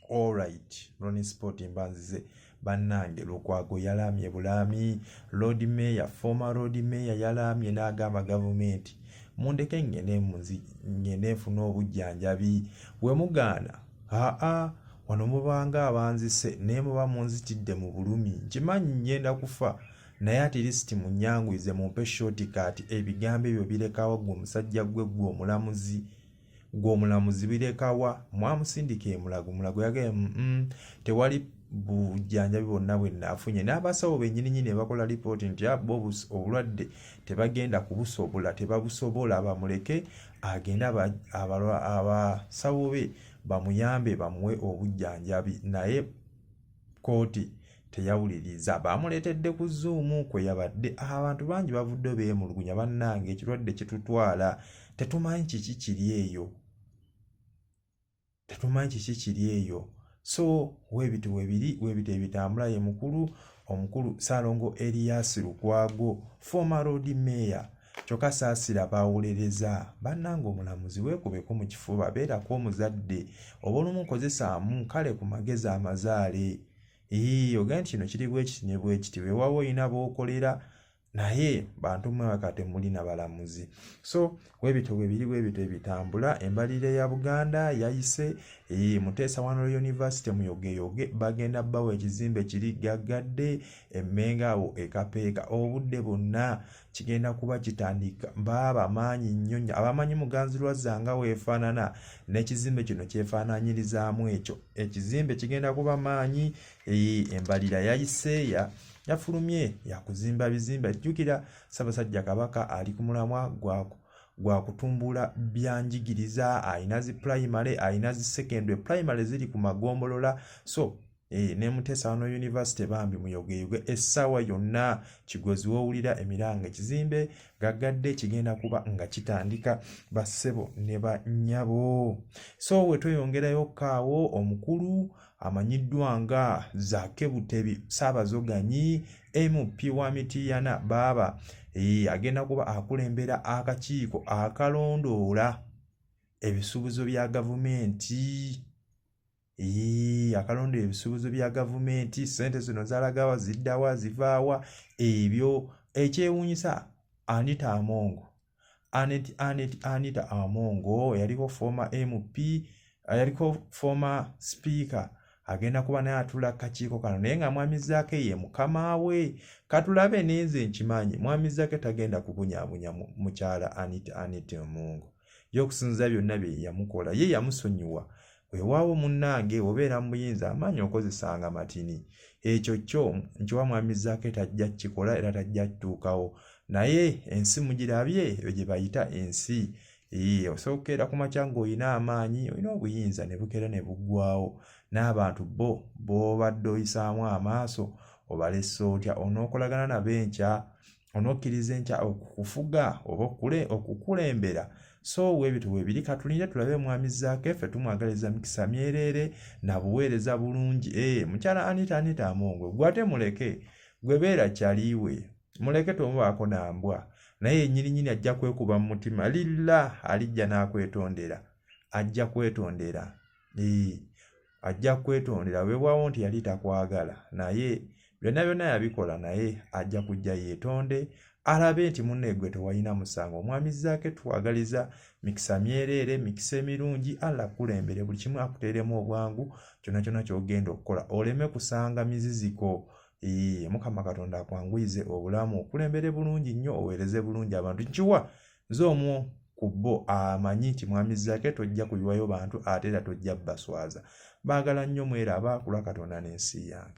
Alright, Ronnie Sport mba nzize bannange. Lukwago yalaamye bulaami, Lord Mayor, former Lord Mayor yalaamye n'agamba gavumenti, mundeke ngende ngende nfune obujjanjabi, we mugaana aa wano mubanga abanzise, naye muba munzitidde mu bulumi. Nkimanyi ngenda kufa, naye at least munyanguyize, mumpe shortcut. Ebigambo ebyo birekawa gwe omusajja, gwe gwe omulamuzi, gwe omulamuzi, birekawa? Mwamusindika emulago, mulago yagaye tewali bujjanjabi bwonna bwe naafunye, n'abasawo bennyininyini ne bakola lipooti nti bo obulwadde tebagenda kubusobola, tebabusobola, bamuleke agende abasawo be bamuyambe, bamuwe obujjanjabi. Naye kooti teyawuliriza, bamuleetedde ku Zoom kwe yabadde. Abantu bangi bavudde beemulugunya, bannange ekirwadde kitutwala, tetumanyi kiki kiri eyo, tetumanyi kiki kiri eyo. So weebiti webiri, weebiti ebitambula. Ye mukulu omukulu Ssaalongo Erias Lukwago, former Lord Mayor, kyokka saasira bawolereza. Bannange, omulamuzi, weekubeko mu kifuba, beerako omuzadde oba olumu kozesaamu kale ku magezi amazaale. Ii, ogenda nti kino kiri bwe kiti ne bwe kiti, weewaawo olina b'okolera, naye bantu mmwe waka temuli na balamuzi. So webito webiri, webito ebitambula. Embalirira ya Buganda yayise. Muteesa One Royal University muyogeyoge, bagenda bawa ekizimbe kiri gaggadde Emmenga awo ekapeeka. Obudde bwonna kigenda kuba kitandika. Baaba maanyi nnyo nnyo abamanyi Muganzirwazza nga weefaanana n'ekizimbe kino kyefaanaanyirizaamu. Ekyo ekizimbe kigenda kuba maanyi. Embalira yayise, yafulumye, yakuzimba bizimbe. Jjukira Ssaabasajja Kabaka ali ku mulamwa gwa kutumbula byanjigiriza, alina zi primary, alina zi secondary, primary ziri ku magombolola. So ne Muteesa wano University bambi muyogeyoge, essaawa yonna Kigozi w'owulira emiranga, ekizimbe gaggadde kigenda kuba nga kitandika, bassebo ne bannyabo. So we tweyongerayo kaawo, omukulu amanyiddwa nga Zaake Butebi Ssaabazoganyi, MP wa Mityana baaba, agenda kuba akulembera akakiiko akalondoola ebisuubizo bya gavumenti, akalondoola ebisuubizo bya gavumenti, ssente zino zalagawa, ziddawa, zivaawa, ebyo. Ekyewuunyisa, Anita Among, Anet, Anet, Anita Among yaliko former MP, yaliko former speaker, agenda kuba naye atula kakiiko kano, naye nga Mwami Zaake ye mukama we. Katulabe, nenze nkimanyi Mwami Zaake tagenda kubonyaabonya mukyala Anita, Anita Among ye, okusinziira byonna bye yamukola, ye yamusonyiwa. Weewaawo munnange, obeera mu buyinza, amaanyi okozesanga matini. Ekyo kyo nkiwa Mwami Zaake tajja kukikola era tajja kutuukawo. Naye ensi mugirabye, eyo gye bayita ensi. Osobola okukeera ku makya ng'olina amaanyi, olina obuyinza, ne bukeera ne buggwawo, n'abantu bo b'obadde oyisaamu amaaso obalesse otya? Onookolagana nabo enkya? Onokkiriza enkya okukufuga oba okukulembera? So weebito weebiri, katulinde tulabe Mwami Zaake. Ffe tumwagaliza mikisa myereere na buweereza bulungi. Mukyala Anita, Anita Among, gwe ate muleke, gwe beera kyaliwe, muleke, tomubaako nambwa, naye yennyininyini ajja kwekuba mu mutima lilla, alijja n'akwetondera, ajja kwetondera, ajja kwetondera. Weewaawo nti yali takwagala, naye byonna byonna yabikola, naye ajja kujja yeetonde, alabe nti munne gwe tewalina musango. Omwami Zaake twagaliza mikisa myereere, mikisa emirungi. Allah akulembere buli kimu, akuteeremu obwangu kyonna kyonna ky'ogenda okukola, oleme kusanga miziziko. Mukama Katonda akwanguyize obulamu, okulembere bulungi nnyo, oweereze bulungi abantu. Nkiwa nze omu ku bo amanyi nti Mwami Zaake tojja kuyiwayo bantu, ate era tojja baswaza. Baagala nnyo mweraba kulwa Katonda n'ensi yange.